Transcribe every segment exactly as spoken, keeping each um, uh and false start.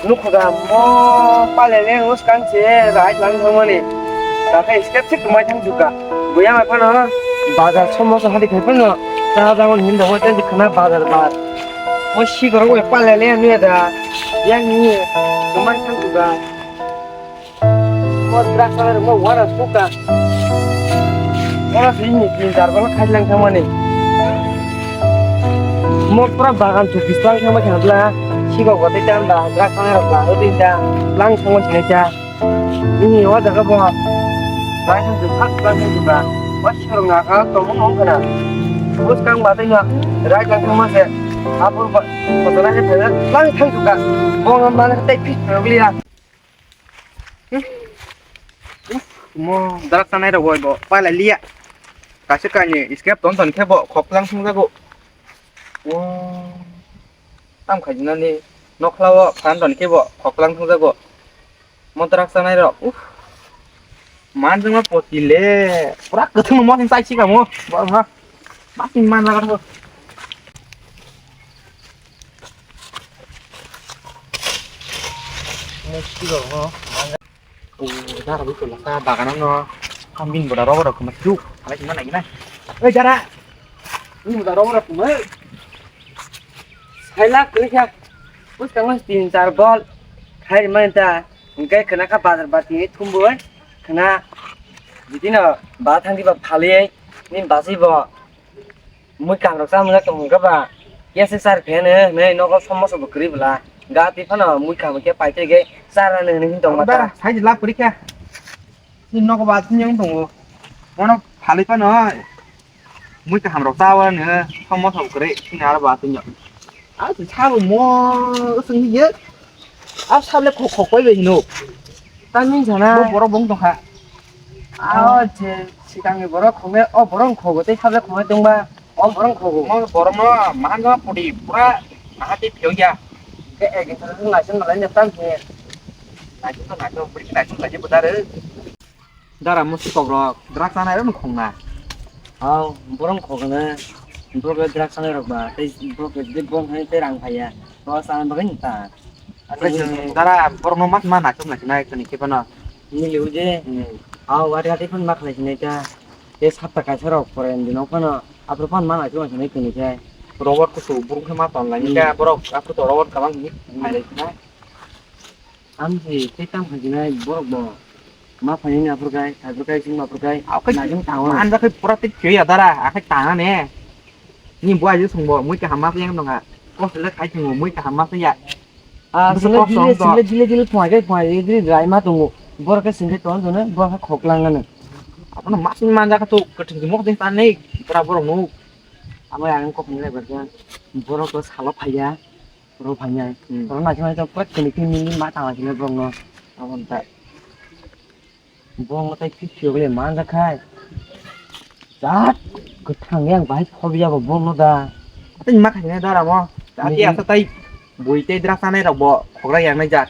Nukhuda mo palele uskang se rai lang thangmani. Dakhe step sik mai thang juka. Buya mai phano bazar somo sa hadi khai phano. Sa jangon hin dong ten khana bazar bar. Mo si gorong we palele anu ya da. Yang ni mai thang juka. Mo drak sa mo wara suka. Mo sini tin jar bala khai lang thangmani. Mo pura bagan tu bislang thangma khana bla. Sigo gote tan da drak sa rok la din da. Lang thangma sini cha. Ini o jaga bo. Bai sa sak lang thang ba. Wa sirong na ka to mo ngong kana. Bus kang ba tei na. Rai kang thangma se. Apur ba. Ko to na se lang thang ka. Mo ngam ma na tei pis liya. Mo drak sanai rok bo pailai liya. Kaisa kainwi step ton ton khe bo khoklang thung jago. O tam khaijinani nokhlao phan ton khe bo khoklang thung jago. Mo drak sanai rok. Uff. Man jengma poti le. Pura kwthwng mo chai sika mo. Bo ha. Masing man laga. Musti rok no. O, dara bui kola ta bagano no. Kambing boda rogo rok ma juk. Alai sima lagi na. Oi, dara. Ini boda rogo rok ma. Sailak kali kya. Bus kango tin char bol. Khai manta. Engkai kena ka bazar bati thumbo. Kena. Jitino ba thangki ba phali. Nin basi bo. Mui kam rok chamung jak tong kha ba. Yes sir phe ne ne nogo somosa bo kwrwi bwla. Ga ti phano mui kam khe pai tei ge chara ne ne hin tong mata. Bara, sai lap kwrwi kha. Ni nogo ba tin yang tongo. Mono phali phano mui kaham rok chawa ne somosa bo kwrwi sini aro ba tin. A ti sabo mo sing ye. A sable khok khok pai bai hino. Tang min sana. Bo borok bong tong kha. A je sikang ni borok khok ne, o borok khok tei sable khok tong ba. O borok khok. Mo borok no man no pudi pura ahati phiyok ya. Ke ek thar ngai sen ngai ne tang he. Ngai sen ngai sen bri ngai sen ngai sen budare. Dara mo sikok rok drugs chanai rok no khong na. Hao, borok khok na. Borok le drugs chanai rok ba, tei borok le borok hai tei rang phai ya. Borok chanai bagwi ta. Dara borok no mas ma na chum na sinai kani ke bana. Ni liu je. Hmm. Hao, wari wari phun ma khlai sinai ta. Tei sapta kaisa rok pore ndi no phano. Aphuru phano ma na chum na sinai kani ke. Robot kusu borok ma ton lai. Hmm. Ka borok aphuru to robot kabang ni. Hmm. Phai lai sinai. Amsi tei tamo khaijinai borok bo ma phainani aphuru kai, aphuru kai, sing aphuru kai. Aphuru kai naijaknai tango. Anja khai pura tei khiya dara, akhai tanga ne. Ni bo aji sungbo, mui kaham ma yang nonga. Kosle khai sungbo, mui kaham ma ya. Ah, bwswk sile kok dile, song to. Sile dile, dile phai kai, phai dile dile rai ma tongo. Borok khe sing kai ton jone, borok khe khoklang ano. Abono masing manja kha to, kathing mok ding tan nei, pura borok no. Amo yang kok ni le berja. Borok to salo phaiya. Oro phainai. Hmm. Oro naising naising pura kini kini ni ma tang naising borok no. Abo ta. Borok no tai fit fit le man ja khai. Jat kwthang yang bai phobi ya bo borok no da. Tei ma khai ne dara mo. Jat ya sa tai bui tei dra sanai rok bo khogra yang nai jat.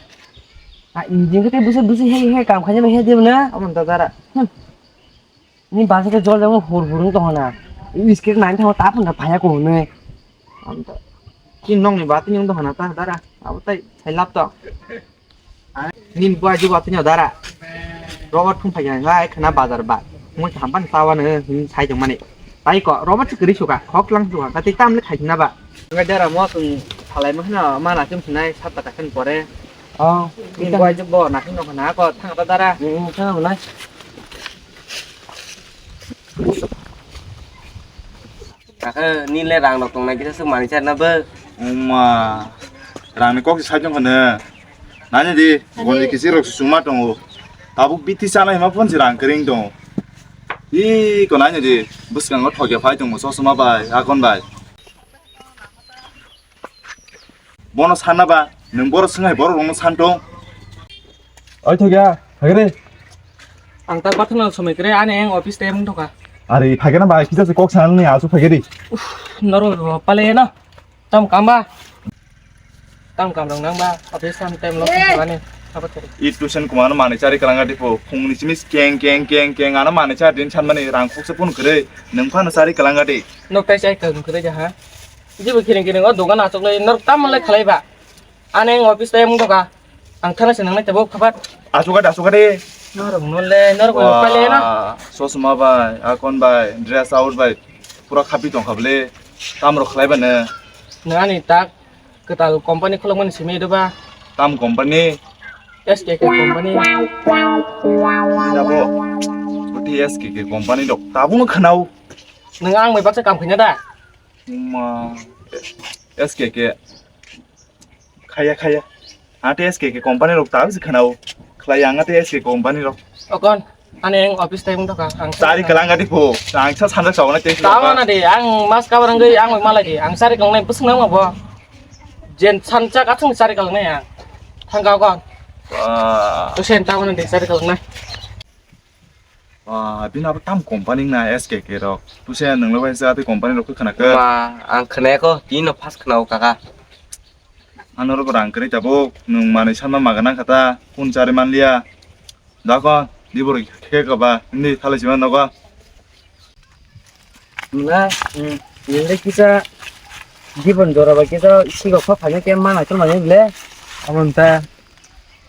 A injing ke busa busa he he kam khai he de na. Amo ta dara. Hmm. Ni basa ke jol jang hur hur wng tong na. Iskir nine thang ta phun phaya ko ne. Am ta. Kin nong ni ba tin yung tong na ta dara. Abo tai sai lap to. Nin bo aji ba tin dara. Robot thung phaya ngai khana bazar ba. Mo tham pan tawa ne hin sai jong mani. Tai ko robot chikri suka khok lang suka ka ti tam le khai na ba. Ngai dara mo sung salai mo na ma na chum sinai sat ta ka sen pore. Oh, nin bo aji bo na hin no khana ko thang ta dara. Hmm, thang nai. Kakhe nini le rang rok tongnai kisa swk manwi charna bo. Oma, rang ni kok se sajong khane. Nani di, gonji kisi rok se chuma tongo. Tabuk bithi chana hima phone se rang kering tongo. Ih, ko nani di, bwskango thokya phai tongo, chosma bai, akon bai. Bono sana ba, nwng borok swngnai borok rokno san tong. Oi thokya, phagre. Ang ta bathana somai kre, ani ang office time thokha. Are phagena ba, kisa se kok sana ni asu phagre. Noro pale na. Tam kamba. Tam kam rong nang ba, office time time lo thokha ni. Apa thari? I tuition kumano mani chari kalanga dipo. Phungni simis keng keng keng keng ano mani chari din sanmani rang khokse phone kre. Nwng phano chari kalanga di. Nok tai chai kang kre ja ha. Jibo kiring kiring o dogan achuk lai norok tam lai khlai ba. Ani ang office time wng tongkha. Ang thana se nangnai tebo khabar. Asukade, asukade. Norok nole, norok nole pale na. Wah, sosma bai, akon bai, dress out bai, pura khapi tongkha bole. Tamrok khlai bane. Nang ani tak kwtal company khulukmani simi doba. Tam company? S K K company. Abo, buti S K K company dok. Tabukno khwnao. Nang ang bai baksa kam khaina da? Ma, S K K. Khaya, khaya. Ang tei S K K company rok tabuk se khwnao. Khlai ang tei S K K company rok. Okon, ani ang office time wngkha, ang chari kwlang gadi pho. Ang sa sanjak sawana tei. Tama na de, ang mas kabar wngwi ang malai de. Ang chari kwlangnai bwswk nang bo. Jen sanjak athung chari kwlangnai ang. Thangka okon. Wah. To sen tama na de chari kwlangnai. Ah, bini abo tam company na S K K rok. Tuse nunglo bai sa tei company rok khwna khe. Ma, ang khwnaya ko, tini no first khwnao kaka. Ano rok rang kwrwi tabuk, nung manwi sanma maga nang kha ta, kun chari man liya. Da ko, di boro khe ka ba, hindi thalai sima nogo. Wngla, hmm, nini kisa dibon jora bai kisa sikok pha phaikhe khe mana khe manwi le. Abo wngkha.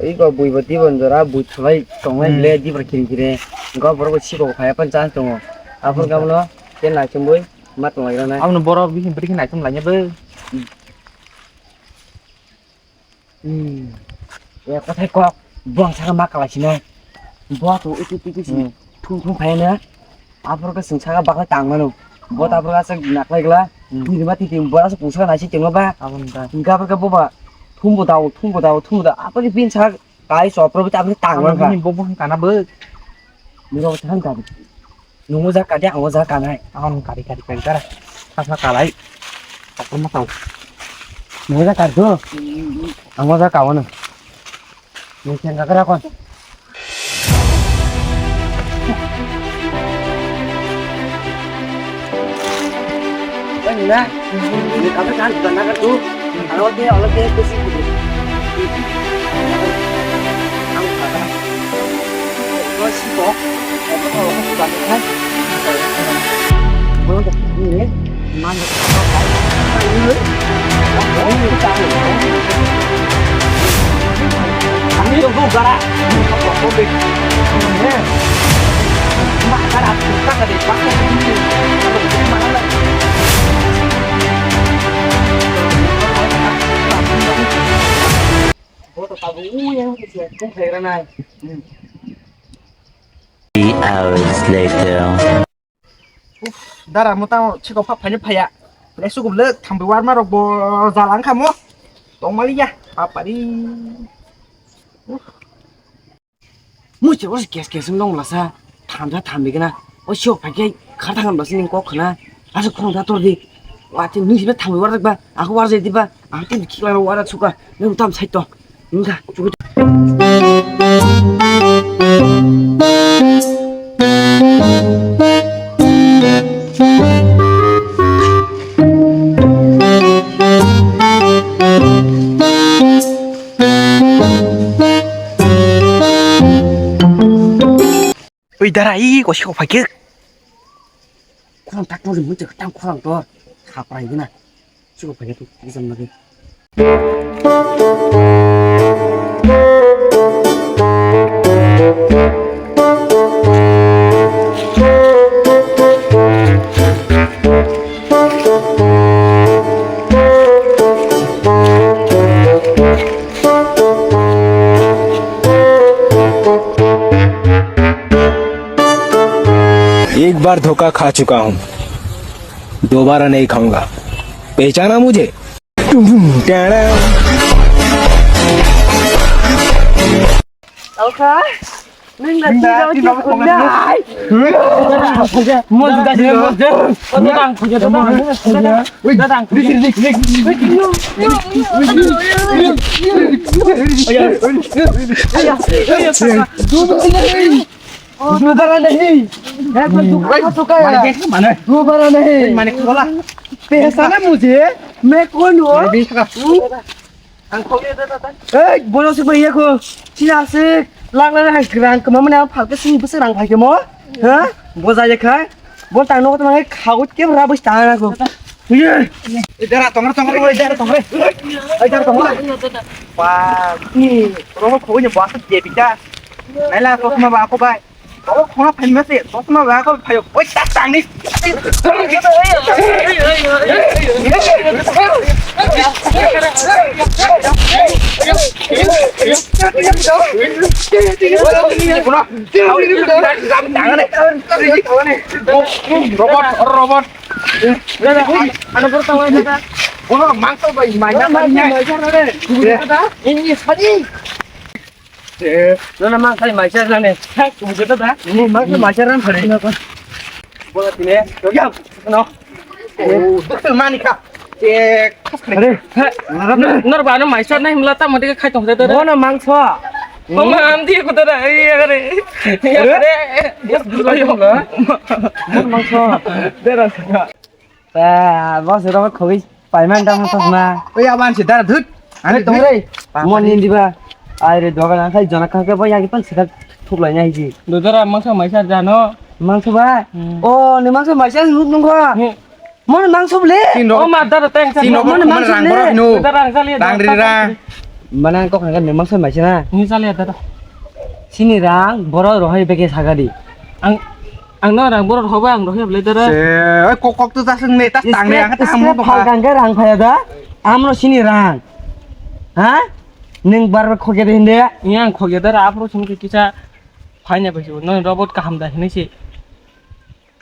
Iko bui bo dibon jora bui thalai tonglai hmm le dibra kiri kiri. Go borok bo sikok phai apan chance tongo. Aphur hmm gamno khe naichomwi ma tonglai rwnai. Abono borok bihim bwrwi khe naichom lainai bo. Hmm. E kothai kok, bo ang saka ma kalai sinai. Bo to utu utu si hmm thum thum phai na. Aphuru ka sing saka bakla tang mano. Bo hmm ta aphuru ka sak naklai gla. Hmm. Tini ma titi bo asa pungsa na si tengma ba. Aboni ta. Hingka aphuru ka bo ba. Thum bo dao, thum bo dao, thum bo dao. Aphuru bin sak kai so aphuru ta aphuru tang man ka. Aboni bo bo hingka na bo. Miro ta hingka. Nungo ja kadi, ang o ja kanai. Ang kari, kari, kari, kara. Sakha kalai. Sakha ma tau. Nungo ja kari do. Ang o ja kawo no. Nung sen kakara kon. Kan na. Ini kami kan bukan nakar tu. Kalau dia, kalau dia itu sih. Ang kakara. Three hours later. Uf, dara mo tamo chikok phap phaini phaya. Le sukum le thambi warma rok bo jala wngkha mo. Tongmali ya, papari. Uf. Muche bo kes kes wng dong lasa. Thamja thambi gana. O chikok phai khe kha thang lasa ning kok khna. Asa khong tha tor di. Wa te nung sibe thambi war ba. Aku war jai di ba. Aku te khikla war suka. Nung tam sai to. Wngkha, chukui. Ui, dara, i, ko siko phaikhe. Khorang tak tori mun chek tang khorang tor. Khaprai gina. Siko phaikhe tu, exam lagi. एक बार धोखा खा चुका हूँ, दोबारा नहीं खाऊंगा। पहचाना मुझे? Tawkha, nwng na tino khe hwngnai. Mo da da da da da. Dobaara nahi. Ek baar dobaara nahi. Mane, mane, mane, khola. Pehchana mujhe? Main kaun hu? Mane, bini saka. Ang khogwi da, da, da. Ei, bono se bhaiya ko. Chini ase, lak lak hai rang kwma mane ang phalke sini bwswk rang phaikhe mo? Ha? Bo jai khai. Bo tang nogo tang khai khawit ke bra bwswk tang na ko. Uye. Dara tongre, tongre, oi dara tongre. Oi dara tongre. Wah, ini rogo khogoi ni buat dia bisa. Naila kosma ba aku bai. Oh, kona phai mase, kosma ba aku phayo. Oi, tak tang ni. Robot, robot. Ano bro, tawai na. Bono mangso bai, mai na, mai na. Ini sadi. Eh, no, no, mangso mai sa na ne. Hai, kumu jeta da. Ini mangso mai sa ran phare. Bono tine. Yo, no. Oh, betul mani ka. Eh, are, nor ba no mai sa na himla ta mate khai tong da. Bono mangso. Mama, am di ko da. Ai, are. Are? Yes, bro. Bono mangso. Dera sa. Ba, boss, ro khogoi payment dam to na. Oi, aban se dar dhut. Ani tong re. Mon ni diba. Ai re dogan ang khai jona kha ke bo yagi pan sikha thuk lai nai ji. Do dara mangsa mai sar jano. Mangsa ba? Hmm. O, ni mangsa mai sar nut nung kha. Hmm. Mon mangsa ble. Tin ro. O ma dara teng sa. Tin ro, mon mangsa rang ble. Boro hinu. Dara rang sali. Rang ri ra. Mana kok nang ni mangsa mai sar na. Ni sali dara. Sini rang boro rohai bege sagadi. Ang, ang no rang borok hoba ang rohya belai dara. Se, oi kok kok tu ta sung ne, ta tang ne, ang ta mo phal kang ke rang phaya da. Amro sini rang. Ha? Neng bar bar khogya de hinde. Iya ang khogya dara, apro sini kisa phaina bai no robot kaham da hinai se.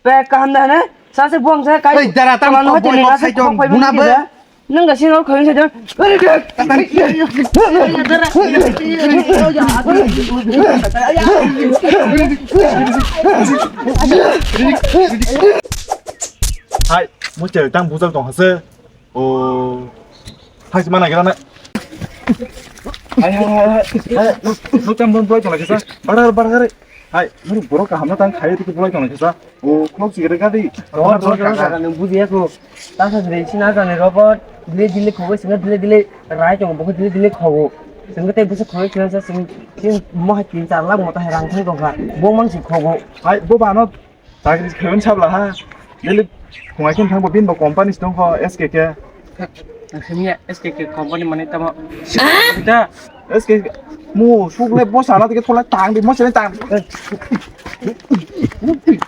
Pe kaham da ne? Sa se buang sa kai. Oi dara tam no kok hote boi ne kok sa sai jong, khoi buna bai be. Nang ga sini khoi sa jong. Hai, mo chel tang bujal tong hase. O. Hai, mana kira na. Hai, hai, hai, hai. Hai, no, no, tam bon boy tong lagi sa. Bara, bara, bara. Hai, nang borok kaham na tang khai tiki bolai tong kisa. O khulok sigire gadi. Robot, robot, robot, robot, nang bujiya ko. Ta sa dire sina jani robot. Dile dile khogo singa dile dile rai tong bokho dile dile khogo. Singa tei busa khogo singa sa sing sing mo hai tin char lakh mo ta hai rang thang tong kha. Bo mang si khogo. Hai, bo ba no chakri khayon sabla ha. Dile khungai khin thang bo bin bo company tong kho S K K. Sini ya, S K K company mane tamo. Kita. S K K. Mu, suk le bo sana tike thola tang di, mo sene tang di.